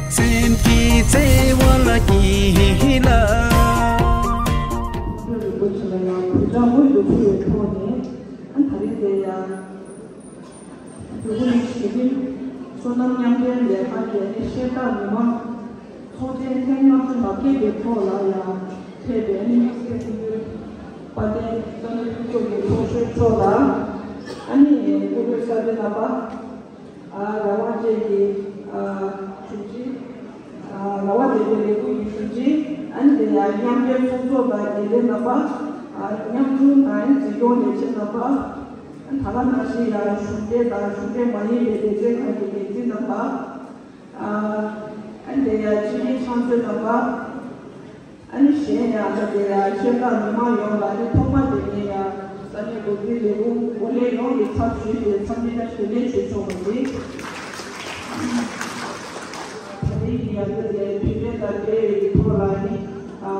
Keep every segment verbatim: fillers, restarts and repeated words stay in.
སེམས་ཀྱི་བརྩེ་བ་ལ་སྐྱིད་ལ། རིན་པོ་ཆེ་ལ་ཡང་གུས་ཕྱག་སྔོན་དུ་ཕུལ་བའི་ཐོག་ནས། ཨ་ད་རིང་འདིར་ཡང་འབྲུག་གླིང་གཞི་རིམ་སོ་ནམ་མཉམ་འབྲེལ་ལས་ཁང་གི་ཤེས་རྟག་མི་མང་ཚོགས་ཆེན་ཐེངས་ལྔ་བཅུ་ང་བརྒྱད་པའི་ཐོག་ལ་ཡང་ཕེབས་པའི་དམིགས་བསལ་སྐུ་མགྲོན་དཔལ་ལྡན་རྩ་ནས་ཐུགས་སྐྱོང་གི་ཚོགས་གཞོན་མཆོག་དང་། ཨ་ནི་སྐུ་མགྲོན་གསར་པའི་རྣམ་པ། ཨ་རང་དབང་ཅན་གྱི་ཨ་དྲུང་ཆེ། ཨ་རང་དབང་ལྡན་པའི་ལས་ཁུངས་ཀྱི་དྲུང་ཆེ། ཨ་ནི་དེ་ཡང་མཉམ་འབྲེལ་ཚོགས་གཙོ་དང་འགན་ལེན་རྣམ་པ། ཨ་མཉམ་དྲུང་དང་འཛིན་སྐྱོང་ལས་བྱེད་རྣམ་པ། ཨ་ད་ག་ནང་བཞིན་ཡང་གཞུང་འབྲེལ་དང་གཞུང་འབྲེལ་མ་ཡིན་པའི་སྡེ་ཚན་ཁག་གི་འགན་འཛིན་རྣམ་པ། ཨ་ཨ་ནི་དེ་ཡང་སྤྱི་པའི་ཕྱག་མཛོད་རྣམ་པ། ཨ་ནི་གཞན་ཡང་ད་དེ་ཡང་ཤེས་རྟག་མི་མང་ཡོངས་ལ་ནི་ཐོག་མ་དེ་ནས་ཡང་ས་གནས་འགོ་འཛིན་ལས་ཁུངས་འོག་ལས་ཡོངས་ཀྱི་ཚབ་ཞུས་ཏེ་འཚམས་འདྲི་དང་ཞུ་ལན་ཞུ་ཆོག་པ་རེད། ད་རེས་ཀྱི་ཡང་ད་དེ་དུས་ཆེན་དང་འབྲེལ་བའི་ཐོག་ལ་ནི་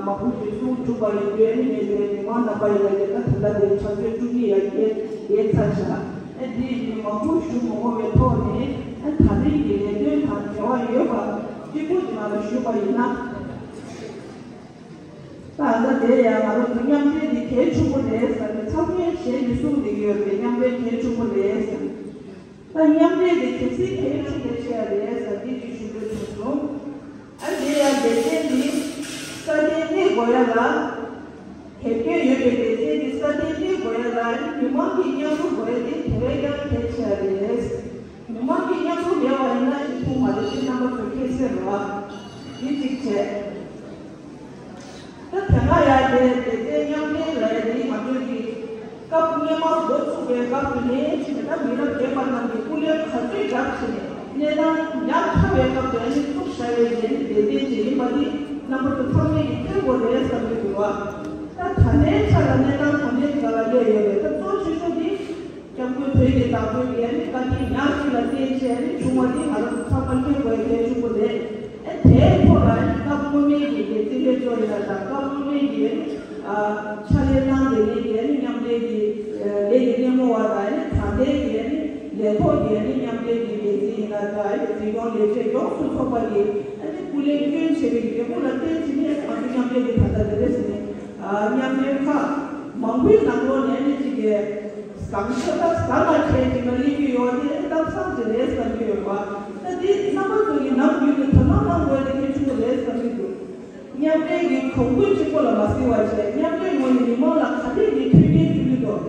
མང་པོ་ཞིག་གསུང་གྲུབ་པ་ཡིན་དུས། ཨ་ནི་ངེད་ཀྱི་མི་མང་རྣམ་པ་ཡིན་ལ་ཡང་ད་ད་ལྟ་དེ་ཕྱག་ཚོད་དྲུག་གི་ཡར་རྒྱས་རྒྱས་ཚར་བཞག་ཨ་འདི་ཡིན་མང་པོ་ཞུ་མ་དགོས་པའི་ཐོག་ནས། ཨ་ད་རེས་ཀྱི་ལས་དོན་དང་འབྲེལ་བ་ཡོད་པ་གཅིག་པུ་དེ་ང་ལ་ཞུས་པ་ཡིན་ན། ད་ལྟ་དེ་ཡང་ང་རང་ཚོ་མཉམ་འབྲེལ་འདི་གལ་ཆེན་པོ་རེད་ཟེར་ནས་ཚང་མས་གཞས་འདི་གསུངས་བསྡད་ཀྱི་ཡོད་རེད། མཉམ་འབྲེལ་གལ་ཆེན་པོ་རེད་ཟེར། ད་མཉམ་འབྲེལ་འདི་གལ་སྲིད་གལ་ཆེན་པོ་ཆེ་རེད་ཟེར་འདི་ཅིག་ཞུ་འདོད་བྱུང་སོང་། ཨ་དེ་ཡང་སྡེ་ཚན་འདི་སྲ་བརྟན་གནས་དགོས་ཡ་ལ། དེབ་སྐྱེལ་ཡོད་པའི་སྡེ་ཚན་འདི་སྲ་བརྟན་གནས་དགོས་ཡ་ལ། མི་མང་གི་མཉམ་རུབ་དགོས་ཡ་འདི་དེ་བས་ཀྱང་གལ་ཆེ་བ་རེད། མི་མང་གི་མཉམ་རུབ་མེད་པ་ཡིན་ན་ཞིག་ཐུག་མ་རེད། དེ་རྣམ་པ་ཚོ་ཁྱེད་ཟེར་རོ། འདི་གཅིག་བྱས། ད་དེ་སྔ་ཡ་དེ་སྡེ་ཚན་མཉམ་འབྲེལ་ལ་ཡ་དེ་ང་ཚོའི་གི་སྐབས་སྔོན་མ་འགོ་བཙུགས་པའི་སྐབས་སུ་ནས་ཕྱིན་ད་མི་རབས་རྒན་པ་རྣམས་ཀྱིས་སྐུ་ལས་ག་ཚོད་བརྒྱབ་ཕྱིན་ནས་གནས་སྟངས་ཉག་ཕྲ་བའི་སྐབས་སུ་ཨ་ནི་བཙུགས་བཞག་པའི་ལས་རིགས་སྡེ་ཚན་ཅིག་ཡིན་པ་འདི་རྣམ་པ་ཚོ་ཚང་མས་ཀྱིས་ཐོས་དགོས་རེད་བསམ་གྱི་འདུག་བ། ད་ད་ལྟའི་ཆ་ལ་གནས་སྟངས་ག་འདྲའི་ཅིག་ལ་སླེབས་ཡོད་རེད། ད་གཙོ་ཆེ་ཤོས་འདི། སྐྱབས་མགོན་བོད་ཀྱི་བདག་པོའི་ལས་ནི་བཀའ་དྲིན་ཉག་གཅིག་ལ་བརྟེན་བྱས་ནི་བྱུང་བ་འདི་ང་རང་ཚོ་ཚང་མ་མཁྱེན་དགོས་གལ་ཆེན་པོ་རེད། ཨེ་དེའི་ཐོག་ལ་ནི་སྐབས་སྔོན་མའི་གི་འགན་འཛིན་ལས་ཚོགས་ཡིན་ན་དང་སྐབས་སྔོན་མའི་གི་ནི་ཨ་ཕྱག་ལས་གནང་བསྡད་མཁན་གྱི་ནི་མཉམ་འབྲེལ་གྱི་ལས་ཀྱི་སྣེ་མོ་བ་དང་ནི་ད་ལྟའི་གི་ནི་ལས་ཐོག་གི་ནི་མཉམ་འབྲེལ་གྱི་འགན་འཛིན་ཡིན་ན་དང་ནི་འཛིན་སྐྱོང་ལས་བྱེད་ཡོངས་སུ་ཚོགས་པ་གི་ཨ་ནི་སྐུ་ལས་བསྐྱོན་བྱས་པའི་འབྲས་བུ་ལ་བརྟེན་བྱས་ནས་ང་ཚོ་མཉམ་འབྲེལ་གྱི་ད་ལྟ་དེ་འདྲ་ཟེར་ནས་མཉམ་འབྲེལ་ཁག་མང་པོའི་ནང་ལོགས་ནས་ནི་གཅིག་གི་བཟང་ཕྱོགས་དང་བཟང་ལ་བྱས་ཅིག་ལ་སླེབས་ཀྱི་ཡོད་དེ་གཏམ་བཟང་ཅིག་རེད་བསམ་གྱི་ཡོད་པ། ད་འདི་རྣམ་པ་ཚོ་གི་ནམ་རྒྱུན་དུ་དོ་སྣང་གནང་དགོས་དེ་གལ་ཆེན་པོ་རེད་བསམ་གྱི་འདུག་མཉམ་འབྲེལ་གྱི་གོང་བུ་གཅིག་པོ་ལ་མ་གཟིགས་པ་བྱས་མཉམ་འབྲེལ་ངོས་ནས་མི་མང་ལ་ག་འདྲས་ཀྱི་མཐུན་རྐྱེན་བསྐྲུན་གྱི་འདུག་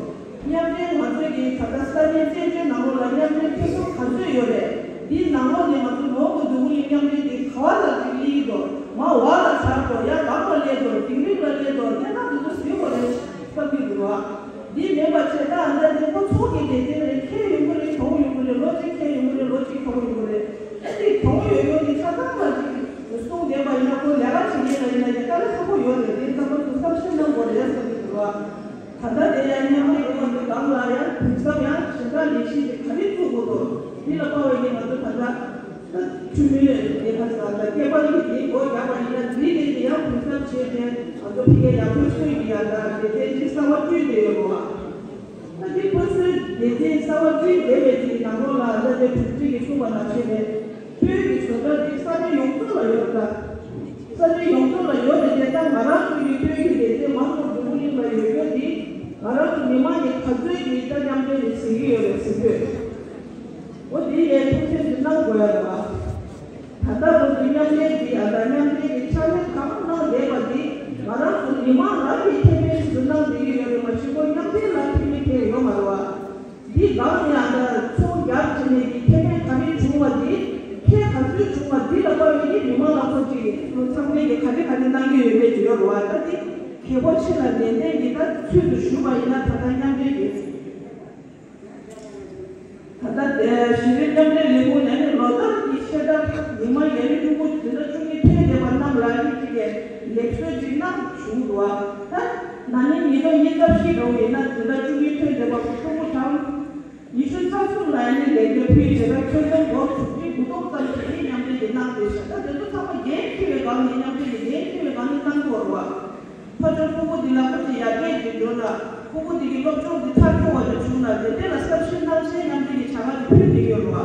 མཉམ་འབྲེལ་ང་ཚོས་ཀྱི་ད་ལྟ་ས་གནས་བཙན་བྱོལ་ནང་ལོགས་ལ་མཉམ་འབྲེལ་ཐེབས་རྩ་ག་ཚོད་ཡོད་རེད། འདིའི་ནང་ལོགས་ནས་ང་ཚོ་ནོར་བུ་འདུ་བུ་ལི་མཉམ་འབྲེལ་འདི་ག་བ་ལ་ཅིག་སླེབས་ཀྱི་འདུག་མ་བ་ལ་ཚར་འགྲོ་ཡ་གང་ལ་སླེབས་འགྲོ་དིང་རི་ལ་སླེབས་འགྲོ་གནས་སྟངས་འདི་ཚོ་གཟིགས་དགོས་རེད་བསམ་གྱི་འདུག་བ། འདི་མེད་པ་བྱས་ད་ཨ་འདྲ་འདི་ཁོ་ཚོ་གི་སྡེ་ཚན་རེད། ཁྱེར་ཡོང་གི་རེད། གྱོང་ཡོང་གི་རེད། ལོ་གཅིག་ཁྱེར་ཡོང་གི་རེད། ལོ་གཅིག་གྱོང་ཡོང་གི་རེད། ཨ་འདི་གྱོང་ཡོད་ཡོད་འདི་ཆ་ཚང་ལ་ཅིག་གསུངས་བསྡད་པ་ཡིན་ན་ཁོ་ལས་ཀ་བྱེད་མཁན་ལ་ཡིན་ན་ཡང་དཀའ་ལས་ཁག་པོ་ཡོད་རེད། འདི་རྣམ་པ་ཚོ་བསམ་ཤེས་གནང་དགོས་རེད་བསམ་གྱི་འདུག་བ། ད་ལྟ་དེ་ཡང་མཉམ་ལས་ཡོང་བ་འདི་གང་ལ་ཡང་གུན་གསབ་ཡང་ཞེ་དྲག་ལས་གཞི་དེ་ག་རེ་བཙུགས་དགོས་དོ། འདི་ལ་དཔའ་བའི་ཉིན་ང་ཚོ་ད་ལྟ་ད་འཐུས་མི་ལས་ཀ་ཚང་ལ་སྐད་པར་གྱི་དེ་སྒོ་རྒྱག་པ་ཡིན་ན་འདི་ལས་ཀྱི་ཡང་གུན་གསབ་བྱས་ཏེ་ང་ཚོ་ཕ་གིའི་ཡང་ཕུལ་སོས་ཀྱི་ཡང་ད་དེ་དེ་ཅི་གསར་བ་བསྐྲུན་བསྡད་ཡོད་རེད་བ། ད་འདི་ཕུལ་སོས་དེ་དེ་གསར་བ་བསྐྲུན་བསྡད་པའི་དེའི་ནང་ལོགས་ལ་ད་ལྟ་དེ་གྲུབ་འབྲས་ཀྱི་གསུངས་པ་ནང་བཞིན་རེད། བོད་ཀྱི་བཟོ་གྲྭ་འདི་ས་གནས་ཡོངས་རྫོགས་ལ་ཡོད་ད། ས་གནས་ཡོངས་རྫོགས་ལ་ཡོད་རེད་དེ། ད་ང་རང་ཚོ་ཡུལ་བོད་ཀྱི་སྡེ་ཚན་མང་ཚོགས་འདུ་བོ་གླིང་ལ་ཡོད་རྒྱུ་འདི་ང་རང་ཚོ་མི་མང་གི་ག་ཚོད་ཀྱིས་ད་མཉམ་འབྲེལ་ནས་ཟིན་གྱི་ཡོད་རེད་ཟིན་དགོས། འོ་དེ་ཡས་ཐུགས་སེམས་འདི་གནང་དགོས་ཡ་རེད་བ། ད་ལྟ་བར་དུ་མཉམ་འབྲེལ་འདི་ཡ་ད་མཉམ་འབྲེལ་གྱི་ཕྱག་ལས་གང་གནང་བསྡད་པ་འདི་ང་རང་ཚོ་མི་མང་རང་གིས་ཁེ་ཕན་ཞིག་ཏུ་གནང་བསྡད་ཀྱི་ཡོད་རེད། མ་གཞི་ཁོ་མཉམ་འབྲེལ་ལ་ཁེ་ཕན་གང་ཡང་ཡོད་མ་རེད་བ། འདི་སྒང་ནས་ཨ་ད་ཚོང་རྒྱག་བྱས་ནས་ཀྱི་ཁེ་ཕན་ག་རེ་བྱུང་བ་འདི་ཁེ་ག་ཚོད་བྱུང་བ་འདི་ལ་དཔག་ཡོད་ཀྱི་མི་མང་ལ་ཁོ་ཅིག་ཚང་མས་ཀྱི་ག་རེ་ག་རེ་གནང་གི་ཡོད་མེད་ཅིག་ཡོད་རེད་བ། ད་འདི་གལ་པོ་ཆེ་ལ་ནན་ཏན་གྱིས་ད་ཚུལ་དུ་ཞུས་པ་ཡིན་ན་ད་ལྟ་མཉམ་འབྲེལ་གྱི་ད་ལྟ་གཞི་རིམ་མཉམ་འབྲེལ་ལས་ཁུངས་ནས་ནི་ལོ་ལྟར་གྱི་ཤེས་རབ་མི་མང་ཡར་རྒྱས་ཀྲུང་གོ་འཛིན་གྲྭ་བཅུ་གཉིས་ཐོན་བསྡད་པ་རྣམས་ལ་ཡིན་གཅིག་གི་ལེགས་གསོལ་ཅིག་གནང་བྱུང་འདུག་བ། ད་ན་ནིང་ཉིས་སྟོང་ཉི་ཤུ་རྩ་བཞི་ལོ་ཡིན་ན་འཛིན་གྲྭ་བཅུ་གཉིས་ཐོན་བསྡད་པ་ཕྲུ་གུ་གྲངས་ཉི་ཤུ་རྩ་གསུམ་ལ་ཡང་ནི་ལེགས་གྲུབ་ཕུལ་བྱས་ད་ཁྱོན་བསྡོམས་སྒོར་དྲུག་ཁྲི་དགུ་སྟོང་ཙམ་ཞིག་ནི་མཉམ་འབྲེལ་གྱིས་གནང་བསྡད་ཤག་ད་དེ་ཚོ་ཚང་མ་འགན་འཁྱེར་བའི་སྒང་ནས་མཉམ་འབྲེལ་གྱིས་འགན་འཁྱེར་བའི་སྒང་ནས་གནང་གི་ཡོད་རེད་བ། ཕ་ཆོས་ཕྲུ་གུ་འདི་ལ་ཁོ་ཚོ་ཡར་རྒྱས་ཀྱི་འགྲོ་ན་ཕྲུ་གུ་འདི་གི་སློབ་སྦྱོང་འདི་མཐར་འཁྱོལ་བ་ཅིག་བྱུང་ན་དེ་འདྲས་ལ་གསར་བཞེངས་གནང་སའི་མཉམ་འབྲེལ་གྱི་བྱ་དགའ་འདི་ཕུལ་བསྡད་ཡོད་རེད་བ།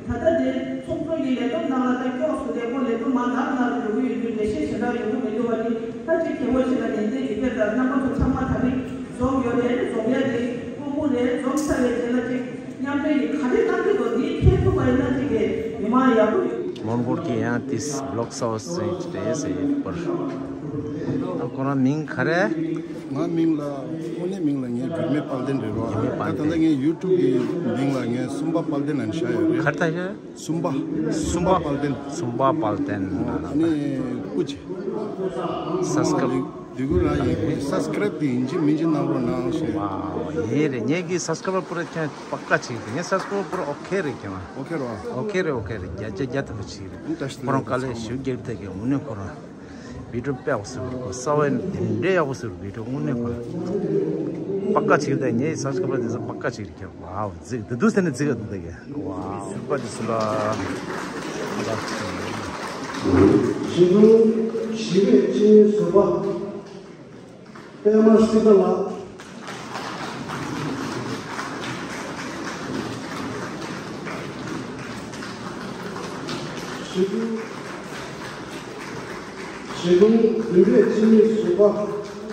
ད་ལྟ་དེ་ཚོགས་གཙོ་གི་ལས་བསྡོམས་ནང་ལ་ད་སྐྱོར་ ལས་ཁུངས་ལས་ཁུངས་མ་ནར་ནར་ཡོང་གི་ཡོད་དུས་ལས་བྱེད་གཞན་དག་ཡོང་གི་མི་འདུག་པ་དེ་ད་ཅིག་གལ་པོ་ཞིག་ལ་ཉན་ཚད་ཡོད་པས་ད་རྣམ་པ་ཚོ་ཚང་མ་ད་རེས་འཛོམས་ཡོད་རེད། འཛོམས་ཡ་དེ་དབུ་མོ་རེད། འཛོམས་ཚར་བའི་རྗེས་ལ་ཅིག་མཉམ་འབྲེལ་ཡིན་ག་རེ་གནང་གི་འདུག་འདི་ཐེབས་ཐུབ་པ་ཡིན་ན་ཅིག་གི་མི་མང་ཡག་པོ་ཡོད། མོན་གྷོལ་གྱི་ཡང་ཏིས་བློག་སའོ་སེ་རེད་ཟེར་ཡོད་པར། ཁོ་རང་མིང་ག་རེ། ང་མིང་ལ་དངོས་གནས་མིང་ལ་ངའི་བུད་མེད་དཔལ་ལྡན་རེད་བ། ད་ད་ལྟ་ངའི་ཡུ་ཊུབ་གི་མིང་ལ་ངའི་སུམ་པ་དཔལ་ལྡན་ལབ་བཞག་ཡོད་རེད། ག་རེ་ལྟ་ཡོད། སུམ་པ། སུམ་པ་དཔལ་ལྡན། སུམ་པ་དཔལ་ལྡན། ཨ་ནི་ཀུ་ཅི། སབ་སི་ཀ་རབ། དེ་གུ་རང་ཡིན་ཀུ་ཅི་སབ་སི་ཀ་རབ་དེ་ཡིན་གཅིག་མིན་གཅིག་གནང་རོགས་གནང་ཞེས། ཝའོ། ཡིན་རེད། ངེད་ཀྱི་སབ་སི་ཀ་རབ་པུ་ར་ཁྱོད་པ་ཀ་ཅིག་རེད། ངའི་སབ་སི་ཀ་རབ་པུ་ར་ཨོ་ཁེ་རེད་ཁྱོད། ཨོ་ཁེ་རོ། ཨོ་ཁེ་རེད། ཨོ་ཁེ་རེད། བརྒྱ་ཆ་བརྒྱ་ཐམ་པ་ཅིག་རེད། ཁོ་རང་དཀའ་ལས་ཞེ་པོ་བརྒྱབ་ཐལ་གི་དངོས་གནས་ཁོ་རང་བི་ཌིའོ་དཔེ་ཡག་པོ་བཟོས་པ་རེད། གསར་པ་དེ་འདྲའི་ཡག་པོ་བཟོས་པ་རེད། བི་ཌིའོ་དངོས་གནས་ཁོ་རང་པ་ཀ་ཅིག་རེད། ངའི་སབ་སི་ཀ་རབ་པུ་ར་དེ་ཚོ་པ་ཀ་ཅིག་རེད་ཁྱོད། ཝའོ། རྫིག་དེ་འདུག་ཟེར་ནས་རྫིག་ག་འདུག་ད་གི། ཝའོ། ཤུག་པ་དེ་སུ་ལ། ཞི་ལུ་ཞི་བའི་སྤྱི་མོས་ཟུར་པ་པད་མ་སྲིད་པ་ལགས། ཞི་ལུ་ཞི་ལུ་བདུན་པའི་སྤྱི་མོས་ཟུར་པ་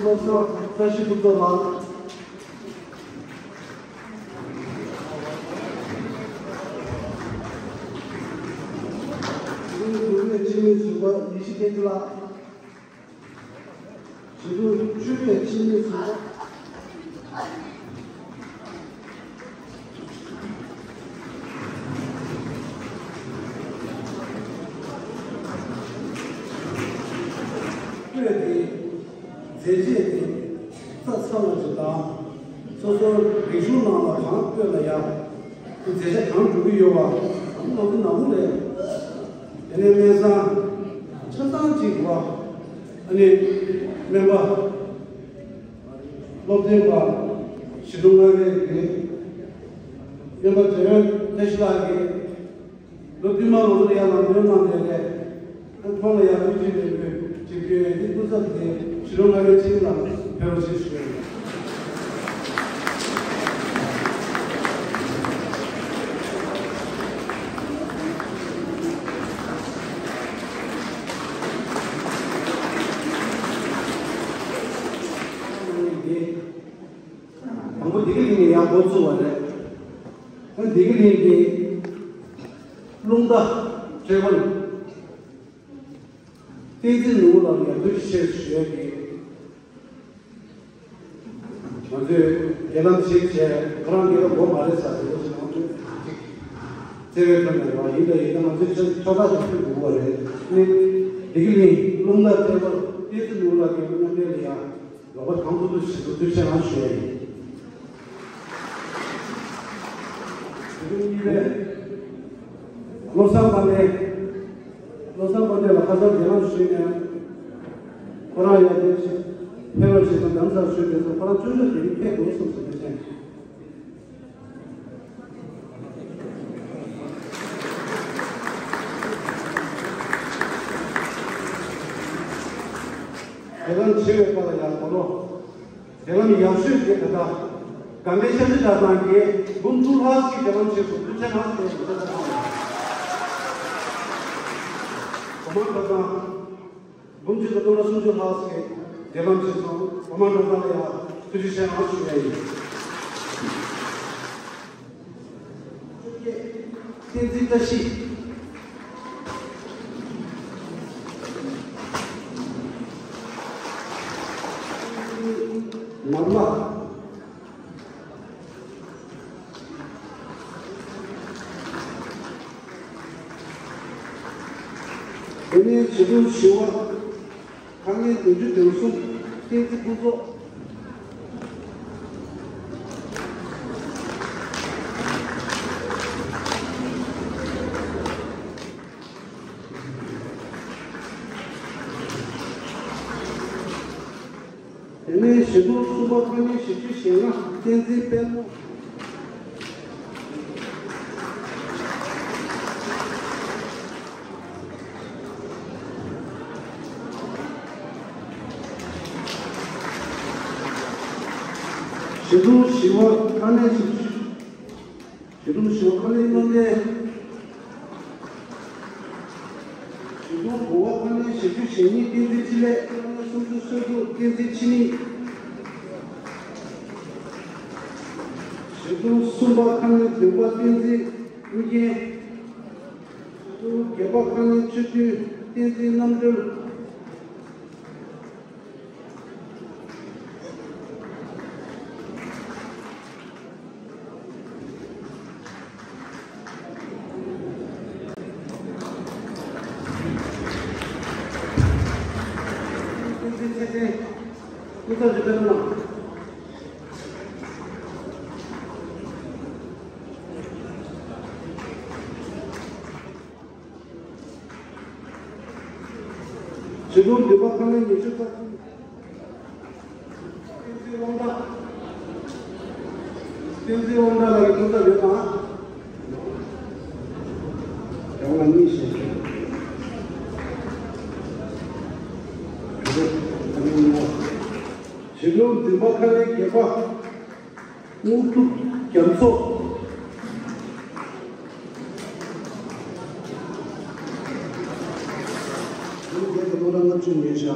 བློ་བཟང་བཀྲ་ཤིས་ཕུན་ཚོགས་ལགས། ཞི་ལུ་དགུ་པའི་སྤྱི་མོས་ཟུར་པ་ཡེ་ཤེས་བསྟན་འཛིན་ལགས། ཞི་ལུ་བཅུ་པའི་སྤྱི་མོས་ཟུར་པ། སྤོས་ཏེ་མཛད་རྗེས་ཏེ་རྩ་ཚ་བ་ཅིག་དང་། སོ་སོའི་རིག་གཞུང་ནང་ལ་གང་སྤོས་ལ་ཡ། མཛད་བྱ་གང་སྒྲུབ་ཀྱི་ཡོད་པ་ང་ཚོ་ནང་ཁུལ་ལས། དེ་ནས་སྨན་བཟང་ཆ་ཚང་ཅིག་བ། ཨ་ནི་སྨན་པ་སློབ་སྟོན་པ་ཞི་ཁྲོན་མངའ་རིས་ཀྱི་སྨན་པ་འཇམ་དབྱངས་བཀྲ་ཤིས་ལགས་ཀྱིས། ལོ་བསྟུད་མར་ང་ཚོ་ལ་ཡང་ལམ་སྟོན་གནང་བསྡད་རེད། ཁོང་ལ་ཡང་ཐུགས་རྗེ་ལེགས་འབུལ་ཅིག་བསྐྱོན་ཡོད། འདི་སྐུ་ཚབ་དེ་ཞི་ལུ་མངའ་རིས་ཆེན་ལ་ཕེབས་རོགས་ཞེས་ཞུ་ཡ་ཡིན། དང་པོ་བདེ་སྐྱིད་གླིང་ནས་ཡར་འགོ་བཙུགས་པ་རེད། ཨ་བདེ་སྐྱིད་གླིང་གི་རླུང་རྟ་ཊེ་བལ་བསྟན་འཛིན་ནོར་བུ་ལགས་ལ་ཡང་ཐུགས་རྗེ་ཆེ་ཞུ་ཡ་གི། ང་ཚོས་རྒྱལ་ལམ་ཞིག་བྱས་ཁོ་རང་གི་ལ་མགོ་མ་རེད་ཟེར་དེ་འདྲ་ཞིག་ང་ཚོས་ཅིག་བརྩེ་བའི་ཐོག་ནས་རེད་བ། ཡིན་དང་ཡིན་དང་ང་ཚོས་ཕྱག་ཕྱག་རྟགས་ཅིག་ཕུལ་དགོས་པ་རེད། ནི་བདེ་སྐྱིད་གླིང་རླུང་རྟ་ཊེ་བལ་བསྟན་འཛིན་ནོར་བུ་ལགས་ཀྱི་མཉམ་འབྲེལ་ལ་ཡང་། ལོག་པ་དང་པོ་དུ་ཞིག་ཏུ་ཐུགས་རྗེ་ཆེ་གནང་ཞུ་ཡ་ཡིན། བློ་བཟང་དཔལ་ལྡན། བློ་བཟང་དཔལ་ལྡན་ལ་ཁ་སང་རྒྱལ་ལམ་ཞུས་ནས། ཁོ་རང་ཡང་དེ་ཕེབས་པ་ཞིག་དང་འདམ་སར་ཞུས་དེ་ཚོ་ཁོ་རང་བཙོན་འཇུག་དེ་རིང་ཕེབས་དགོས་གསུངས་སོང་། ཐུགས་རྗེ་ཆེ། རྒྱལ་ལམ་ཆེ་བའི་བཀའ་ལ་ཡང་གོ་ལོ། རྒྱལ་ལམ་ཡག་ཤོས་ཀྱི་ད་ལྟ་དགའ་མའི་ཤ་ཚ་གྲྭ་ཚང་གིས་འབུམ་དྲུག་ལྷག་ཅིག་རྒྱལ་ལམ་ཆེད་དུ་ཐུགས་རྗེ་གནང་ཞེས་ཞུ་རྒྱུ་དང་། གོ་མང་གྲྭ་ཚང་འབུམ་གཅིག་དང་སྟོང་ཕྲག་སུམ་ཅུ་ལྷག་ཅིག་རྒྱལ་ལམ་ཆེད་དུ་གོ་མང་གྲྭ་ཚང་ལ་ཡང་ཐུགས་རྗེ་ཆེ་གནང་ཞུ་ཡ་ཡིན། བསྟན་འཛིན་བཀྲ་ཤིས། ནོར་ལྷ། དེ་ནས་བྱིས་སྒྲུང་ཞི་བ། དཀའ་ངལ་བདུན་ཅུ་དོན་གསུམ། བསྟན་འཛིན་ཕུན་ཚོགས། དེ་ནས་བྱིས་སྒྲུང་གསུམ་པ། དཀའ་ངལ་བཞི་བཅུ་ཞེ་ལྔ། བསྟན་འཛིན་དཔལ་མོ། བྱིས་སྒྲུང་བཞི་པ། དཀའ་གནད་བཞི་བཅུ། བྱིས་སྒྲུང་བཞི་པ། དཀའ་གནད་དངོས་གནས། གཞིས་གྲོང་དགུ་པ་ཁ་ལོན་ཞེ་ཅུང་ཞེ་གཉིས་བསྟན་འཛིན་འཕྲིན་ལས། ཁ་ལོན་སུམ་ཅུ་སོ་དྲུག་བསྟན་འཛིན་འཕྲིན་ལས། གཞིས་གྲོང་གསུམ་པ་ཁ་ལོན་བདུན་པ་བསྟན་འཛིན་ཨུ་རྒྱན། གཞིས་གྲོང་བརྒྱད་པ་ཁ་ལོན་བཅུ་བདུན་བསྟན་འཛིན་རྣམ་གྲོལ། གཞིས་གྲོང་བདུན་པ་ཁ་ལོན་ཉི་ཤུ་རྩ་གསུམ། བསྟན་འཛིན་དབང་གྲགས། བསྟན་འཛིན་དབང་གྲགས་ལགས་ཀྱི་སྐུ་ཚབ་ཡོད་དམ། རང་ལ་གཉིས་བཞེས་ཞུ། གཞིས་གྲོང་བདུན་པ་ཁ་ལོན་བརྒྱད་པ། དངོས་གྲུབ་རྒྱ་མཚོ། ལོ་བརྒྱད་དང་ལོ་ལྔ་བཅུ་ཉེར་བཞག་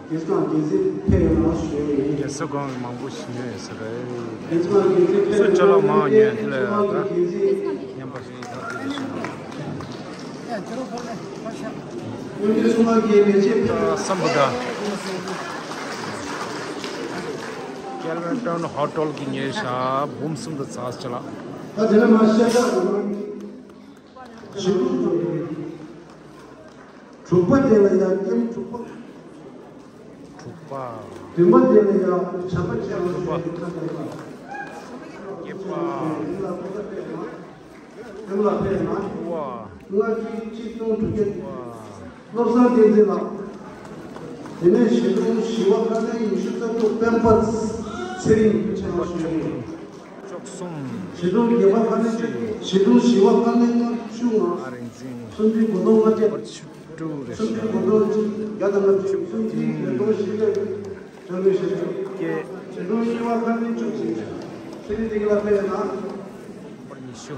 དགེ་རྒན་དགེ་རྩིས་ཕེབས་ཡོད་ན་ཞུ་ཡས་ཡིན། རྒྱལ་ས་སྒང་མང་པོ་ཞིག་ཡོད་ས་རེད། དགེ་རྒན་དགེ་རྩིས་ཕེབས་སུ་ཡོད་ན་ཅ་ལག་མང་ཉོས་དེ་ལ་ཡང་ད་དགེ་རྒན་དགེ་རྩིས་ཉན་པ་ཞིག་ཡིན་ད་དེ་ཞུ། སྔོན་ཆད་སྲུང་མ་གིས་མེ་ལྕེ་ཕུལ། སམ་བྷོ་ཊ། ཀེལ་ཝིན་ཊོན་ཧོ་ཊེལ་གྱི་ཉེ་ཞག་འབུམ་གསུམ་དུ་ཚགས་ཅི་ལགས། ད་དེ་ནས་མ་ཤ་ཁྲག་གི་དམར་གྱི་ཞི་ཁྲོ་དང་། དྲུག་པ་དེ་ལ་ཡང་སྐྱེམས་དྲུག་པ། དྲུག་པ། བདུན་པ་དེ་ལ་ཡང་བྱམས་པ་ཆེན་པོ་ཞེས་པའི་ཁ་བཏགས་པ། བརྒྱད་པ། དེ་ལ་ཕེབས་ན། ལྔ་བཅུ་གཅིག་སྟོང་དྲུག་བརྒྱ། བློ་བཟང་བསྟན་འཛིན་ལགས། དེ་ནས་གཞིས་གྲོང་བཞི་པ་ཁ་ལོན་ཉི་ཤུ་རྩ་དྲུག་སྤེན་པ་ཚེ་རིང་ཆེན་མོ་ཞུ་ཡིན། བཅུ་གསུམ། གཞིས་གྲོང་བརྒྱད་པ་ཁ་ལོན་བཅུ་གཅིག་གཞིས་གྲོང་བཞི་པ་ཁ་ལོན་ལྔ་བཅུ་ང་། ཨ་རིག་འཛིན། སུམ་ཁྲི་དགུ་སྟོང་ལྔ་བརྒྱ། བར་ཆུ་ཀྲུའུ་རེད། སུམ་ཁྲི་དགུ་སྟོང་གཅིག་བརྒྱ་དང་ལྔ་བཅུ། སུམ་ཁྲི་བདུན་སྟོང་བཞི་བརྒྱ། བཅར་འདྲི་ཞུ། ཀྱེ། གཞིས་གྲོང་གཉིས་པ་ཁ་ལོན་བཅུ་གཅིག་ཕྱི་ནས་དེ་ག་ལ་ཕེབས་ན། པར་ཉི་ཤུ།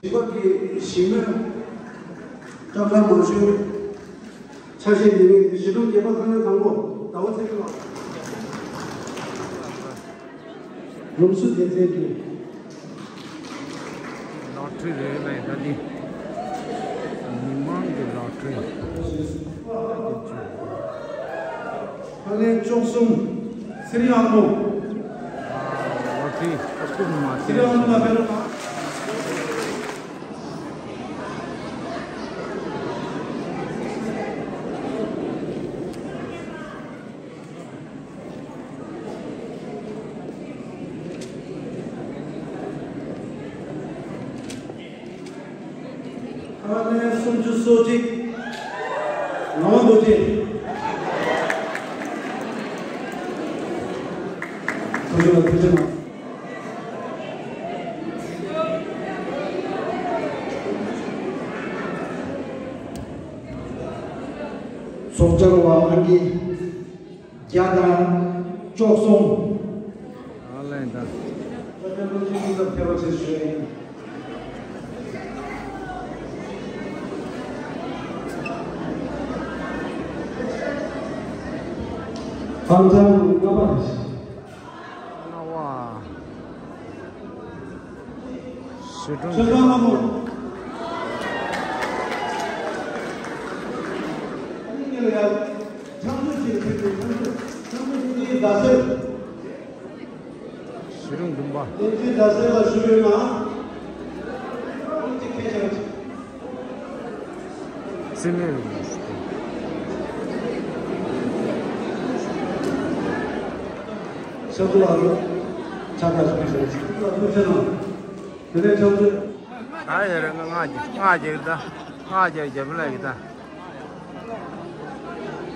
བཞི་པ་གི་གཞིས་མོས་སྐྲ་དཀར་མང་ཤོས་ཆ་ཤས་ལེན་མཁན་གཞིས་གྲོང་བརྒྱད་པ་ཁ་ལོན་དང་པོ་ཟླ་བ་ཚེ་རིང་ལགས། རུམ་བསུ་སྡེ་ཚན་གྱི། ལོ་ཊ་རི་རེད་ལ་ཡིན་ད་འདི། མི་མང་གི་ལོ་ཊ་རི། ཁ་ལོན་བཅུ་གསུམ། ཚེ་རིང་དབང་མོ། ལོ་ཊ་རི་ཨ་ཁུ་མ་ཚེ་རིང་དབང་མོ་ལ་ཕེབས་རོགས་གནང་། ཁ་ལོན་སུམ་ཅུ་སོ་གཅིག་ངག་དབང་རྡོ་རྗེ། ཁོང་ཚོ་ལ་ཐུགས་རྗེ་གནང་། ཚོགས་བཅར་བ་ཨང་ཀི་བརྒྱ་དང་བཅུ་གསུམ། ཨ་ལས་ད། ཨང་གྲངས་ལྔ་པ་རེད། ལྔ་པ། ཞི་ཀྲུང་། ཆོས་སྒང་ལྷ་མོ། ཆབ་སྲིད་ཀྱི་ཆབ་སྲིད་ཆབ་སྲིད་ཆབ་སྲིད་ཀྱི་རྡ་སའི། ཞི་ཀྲུང་བདུན་པ། བསྟན་འཛིན་རྡ་སའི་ལ་ཞུ་ཡོད་ན། ཀྲུང་གཅིག་ཁས་བཞག་ཅིག་རྩིས་མེད་རེད། ཤར་ཕྱོགས་ལ་ལོ། ཆ་ཚང་ཞུ་ཞུ་ཞུ་ལ་ཐུགས་རྗེ་གནང་། དེ་ནས་ཆབ་སྲིད། ཨ་ཡ་རེ་ང་ང་རྒྱ་ང་རྒྱ་གི་ད་ང་རྒྱ་རྒྱ་བི་ལ་གི་ད་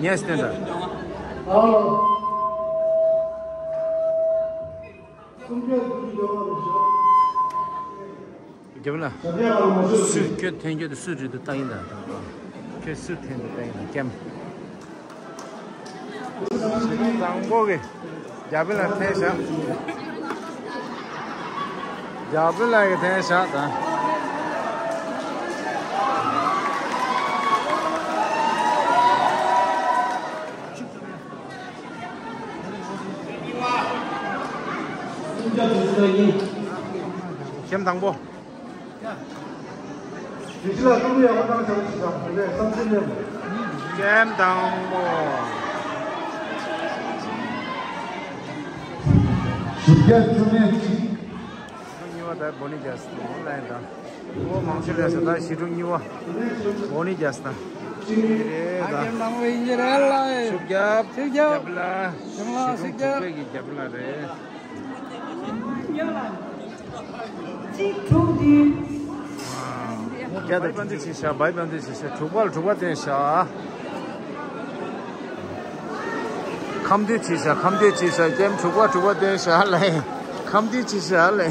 ཉེས་སྟོན་ད། ཨ། སུམ་བརྒྱ་དགུ་བཅུ་ལྔ་པ་རེད་ཤག་རྒྱབ་ལ། སུས་ཁྱོད་འཐེན་རྒྱུ་དེ་སུས་རེད་དུ་ལྟ་ཡིན་ད། ཁྱོད་སུས་འཐེན་དུ་ལྟ་ཡིན་ད་ཀེམ། བཟང་པོ་གི་རྒྱབ་ལ་འཐེན་བཞག་ཡག་པོ་ལ་ཡི་དེ་ཤག་དང་། ཁྱིམ་དང་པོ། ཁྱིམ་དང་པོ། ཞིབ་རྒྱས་བཅུ་མེད་གཅིག་གཉིས་པ་ད་བོ་ནི་རྒྱལ་སྲིད་ལ་ཡིན་ད། ཨོ་མང་ཆེ་ལས་ས་ད་ཞི་ཀྲུང་གཉིས་པ། བོ་ནི་རྒྱལ་སྲིད་ད། རེད་ད། ཁྱིམ་དང་པོ་ཡིན་གྱི་རེད་ལ། ཤུགས་རྒྱབ། ཤུགས་རྒྱབ། རྒྱབ་ལ། ཞི་ཀྲུང་དྲུག་པའི་གི་རྒྱབ་ལ་རེད། གཅིག་དྲུག་བདུན། བའི་པན་དུ་ཆེ་ཤ་བའི་པན་དུ་ཆེ་ཤ་དྲུག་པ་ལ་དྲུག་པ་བསྟན་ཤ། ཁམ་དུ་ཆེ་ཤ་ཁམ་དུ་ཆེ་ཤ་ཀེམ་དྲུག་པ་དྲུག་པ་བསྟན་ཤ་ལེ། ཁམ་དུ་ཆེ་ཤ་ལེ།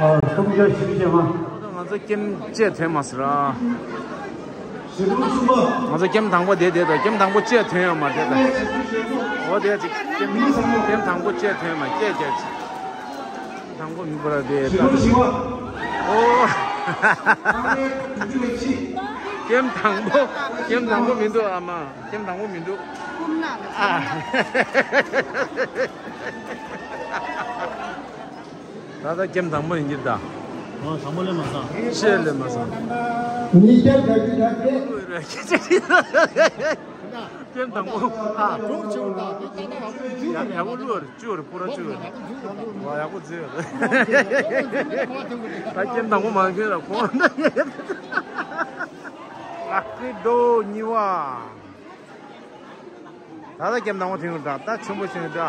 ཨ་སུམ་བརྒྱ་བཞི་བཅུ་ཞེ་ལྔ། ང་ཚོ་ཀེམ་བཅས་ཐོན་མ་སི་ར། ང་ཚོ་ཀེམ་དང་པོ་དེ་དེ་དང་ཀེམ་དང་པོ་བཅས་ཐོན་ཡོད་མ་རེད་ད། འོ་དེ་ཅིག་ཀེམ་ཀེམ་དང་པོ་བཅས་ཐོན་མ་བཅས་བཅས་ཅིག་དང་པོ་མི་བོ་ར་དེ་ད། ཨོ། ཀེམ་དང་པོ་ཀེམ་དང་པོ་མི་འདུག་ཨ་མ་ཀེམ་དང་པོ་མི་འདུག་ཨ། ད་ལྟ་ཀེམ་དང་པོ་ཡིན་གྱི་ད། ཨོ་དང་པོ་ལས་མ་སོང་། ཤེས་ལས་མ་སོང་། ཉིས་བརྒྱ་གྱ་བརྒྱད་གྱ་བརྒྱད། ཀེམ་དང་པོ་ཨ། ཡག་པོ་བླུགས་རེད་བཅུ་རེད་པུ་ར་བཅུ་རེད། ཡག་པོ་བརྩིས་ཡོད་རེད། ད་ཀེམ་དང་པོ་མ་མཁན་ལ་ཁོང་ལག་གི་རྡོ་གཉིས་པ། ད་ལྟ་ཀེམ་དང་པོ་ཐོན་ཡོད་ད། ད་ཆེན་པོ་ཆེན་ཡོད་ད།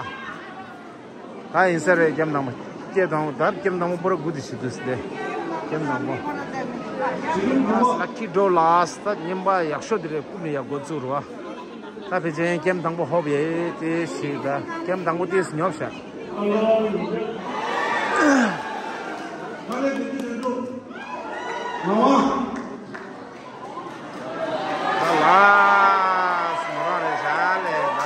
ད་ཡིན་ས་རེད། ཀེམ་དང་པོ་ཀེམ་དང་པོ་ད་ཀེམ་དང་པོ་པོ་ར་དགུ་དེ་ཞིག་འདུག་སྟེ། ཀེམ་དང་པོ། ལ་ཀི་ཌོ་ལ་སི་ད་ཉིན་པ་ཡག་ཤོས་དེ་རེད། ཀུ་ནི་ཡག་འགོ་བཙུགས་རུ་བ། ད་ཕལ་ཆེར་ཀེམ་དང་པོ་ཧོབ་ཡེ་དེ་ཞིག་ད་ཀེམ་དང་པོ་དེ་ཉོབ་ཤག་ལ་ལ་སི་མོ་རང་རེད་ཤག་ལས་ད།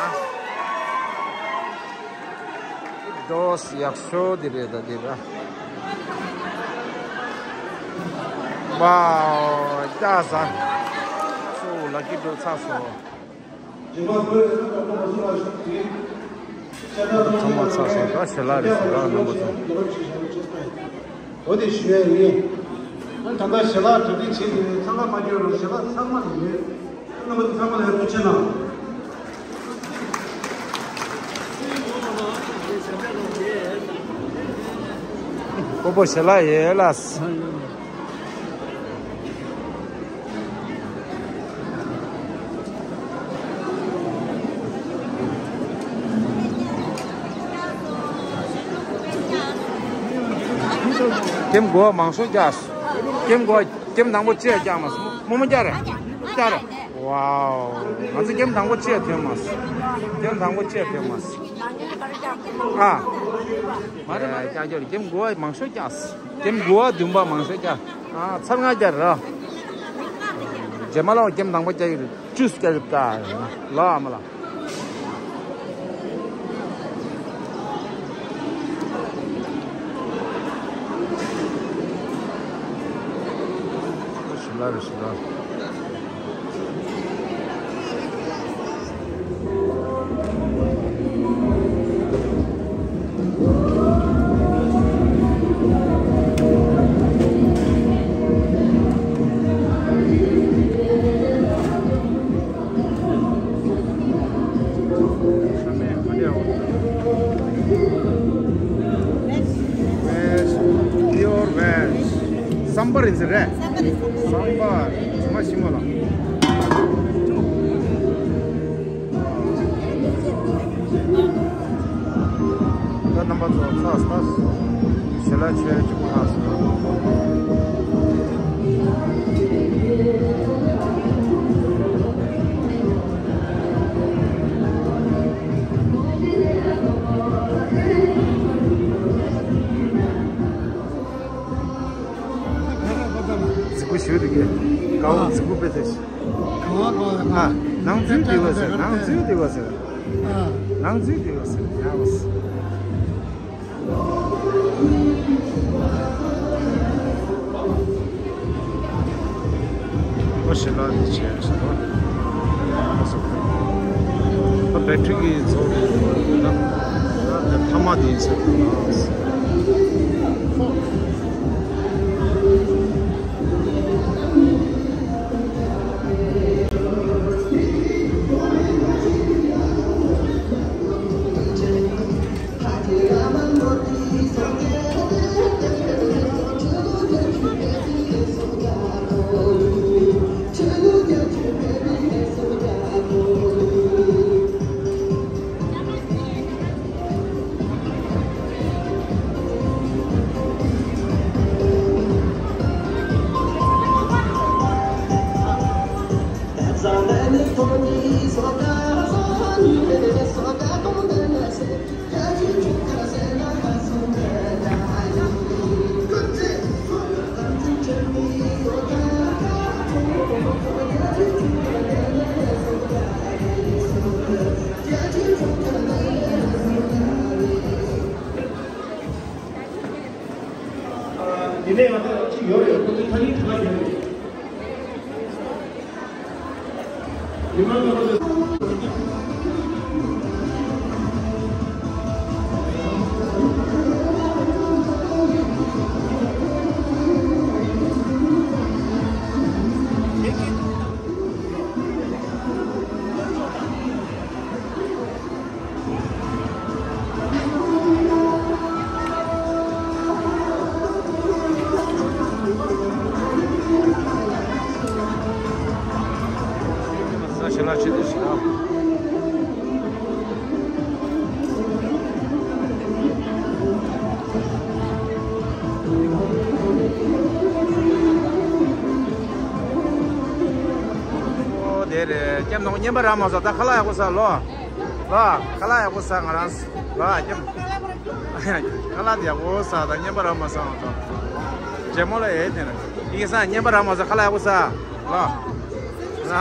ཌོ་སི་ཡག་ཤོས་དེ་རེད་ད་དེ་ད། ཝའོ་ཀྱ་ས། སུ་ལ་ཀི་ཌོ་ཚ་སོ། ཚང་མ་ཚར་སོང་། ད་ཞལ་ལག་རེད་ཟེར་ར་རྣམ་པ་ཚོ། འོ་དེ་ཞུ་ཡ་ཡིན། ཨ་ད་ལྟ་ཞལ་ལག་གྲ་སྒྲིག་བྱེད་ཀྱི་ཡོད། འཚང་ཁ་མ་སྐྱོན་རུང་ཞལ་ལག་ཚང་མ་ལ་ཡོད། རྣམ་པ་ཚོ་ཚང་མ་ལ་ཡ་ཐུགས་རྗེ་གནང་། སྤོ་བོ་ཞལ་ལག་ཡོད་ལགས། ཀེམ་གོ་མང་ཤོས་རྒྱག་ཀེམ་གོ་ཀེམ་དང་པོ་བཅས་རྒྱག་མ་སོང་། རྨོ་མོ་རྒྱག་རེད། རྒྱག་རེད། ཝའོ། ང་ཚོ་ཀེམ་དང་པོ་བཅས་ཐོན་མ་སོང་། ཀེམ་དང་པོ་བཅས་ཐོན་མ་སོང་། ཨ། མ་རེད་མ་རེད། རྒྱག་རྒྱག་ཀེམ་གོ་མང་ཤོས་རྒྱག་ཀེམ་གོ་བདུན་པ་མང་ཤོས་རྒྱག་ཨ་ཚར་ལྔ་རྒྱག་ར། རྗེས་མ་ལ་ཀེམ་དང་པོ་རྒྱག་གི་རེད། ཅུས་རྒྱག་གི་ད་ལ་ཨ་མ་ལ། ཞིམ་ལ་རེད་ཞིམ་ལ། Veg, pure veg. སམ་བར་ཡིན་ཟེར་རེད། སམ་བར། སམ་བར། ཚང་མ་ཤི་མ་ལ། ད་རྣམ་པ་ཚོ་ཚ་ས་ཞལ་ལག་མཆོད་གཅིག་པུ་ལྷག་སོང་། རྫིག་པོ་ཞིག་འདུག་གས། དགའ་བོ་རྫིག་པོ་དཔེ་ཐེ་ཞིག་ཨ། ནང་འཛུལ་བདེ་བ་ཟེར། ནང་འཛུལ་བདེ་བ་ཟེར། ནང་འཛུལ་བདེ་བ་ཟེར། ཡག་པོ་ཟེར། ལ་ནི་བྱས་ཟེར་བ། ད་སོ་ད་བེ་ཊི་རི་གི་ཚོགས་ཀྱི་ཡོད་ན། ད་དེ་ཐ་མ་དེ་ཡིན་ཟེར་བ། དེ་ནས་ང་ཚོ་གཅིག་ཡོད་རེད། ཁོ་ཚོ་ཐ་སྙད་དེ་ག་ཡོད་རེད། ཨོ་དེ་རེད། སྐྱབས་མགོན་རྔན་པ་རག་མ་སོང་། ད་ཁ་ལག་ཡག་པོ་ཟ་ལོ། ལ། ཁ་ལག་ཡག་པོ་ཟ། ང་རང་ལ་སྐྱབས། ཁ་ལག་དེ་ཡག་པོ་ཟ། ད་རྔན་པ་རག་མ་སོང་། ད་རྗེས་མ་ལ་ཨེ་དེ་ན་ཡིན་ས། རྔན་པ་རག་མ་སོང་། ཁ་ལག་ཡག་པོ་ཟ། ལ། ལ།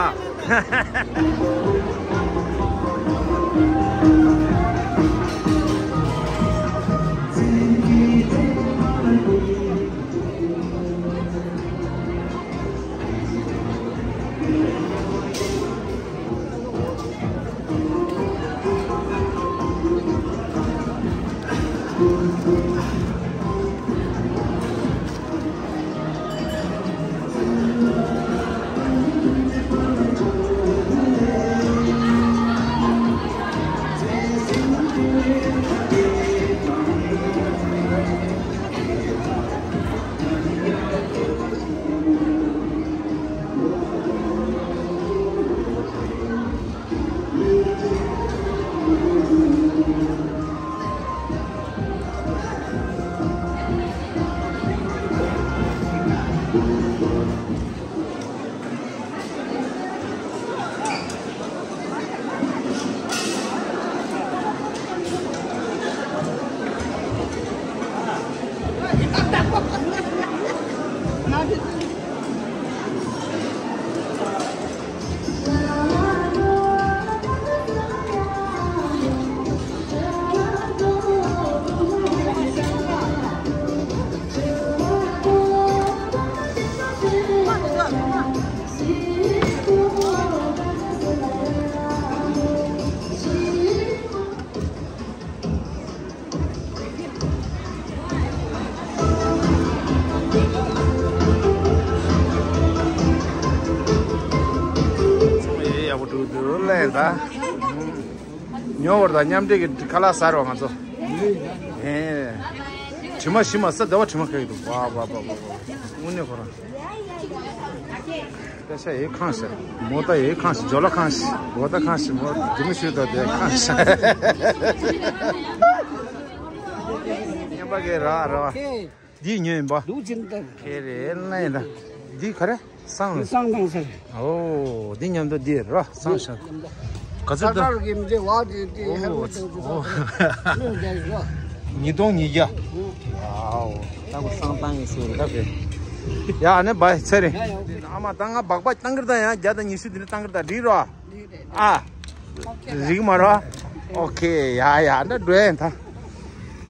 ཡག་པོ་འདུག་འདུག་ལས་ད། ཉོ་བར་དང་མཉམ་འབྲེལ་གྱི་ཁ་ལག་ཟ་རོགས་ང་ཚོ། ཨེ། དྲི་མ་ཞིམ་མ་ཟ། ཟླ་བ་དྲི་མ་ཁ་གི་འདུག་ཝ་ཝ་ཝ་ཝ་ཝ། དངོས་གནས་ཁོ་རང་། སྐད་ཆ་ཡེ་ཁང་ཤ། མོ་ཏ་ཡེ་ཁང་ཤ། ཇོ་ལ་ཁང་ཤ། འོ་ཏ་ཁང་ཤ། མོ་རྒྱུ་མི་ཤུ་ཏོ་དེ་ཁང་ཤ། ཉན་པ་གི་ར་ར་བ། འདི་ཉོས་ཡིན་པ། འདུག་ཅིན་ཏན། ཁེ་རེ་ལན་ད། འདི་ག་རེ་སང་། སང་དང་ཟེར། ཨོ་འདི་མཉམ་དུ་འདི་ར་སང་ཤ། ག་ཚོད་ད། ད་གི་མི་དེ་བ་དེ་དེ་ཧ་གོ་ཅང་ཅུ་ཨོ། ཚ་ཚ་ནུ་རྒྱ་ཡི་ར། ཉིས་སྟོང་ཉིས་བརྒྱ། ཨོ། ད་གོ་སང་བཏང་ཡིན་ཟེར་ད་བས། ཡ་ཨ་ནི་བའི་ཚེ་རིང་། ཨ་མ་ད་ང་སྦག་སྦག་བཏང་གི་ར་ད། ཡང་བརྒྱ་དང་ཉི་ཤུ་འདི་ནས་བཏང་གི་ར་ད། འགྲིག་ར། ཨ། རིག་མ་ར། ཨོ་ཁེ་ཡ་ཡ་ད་འགྲོ་ཡིན་ད།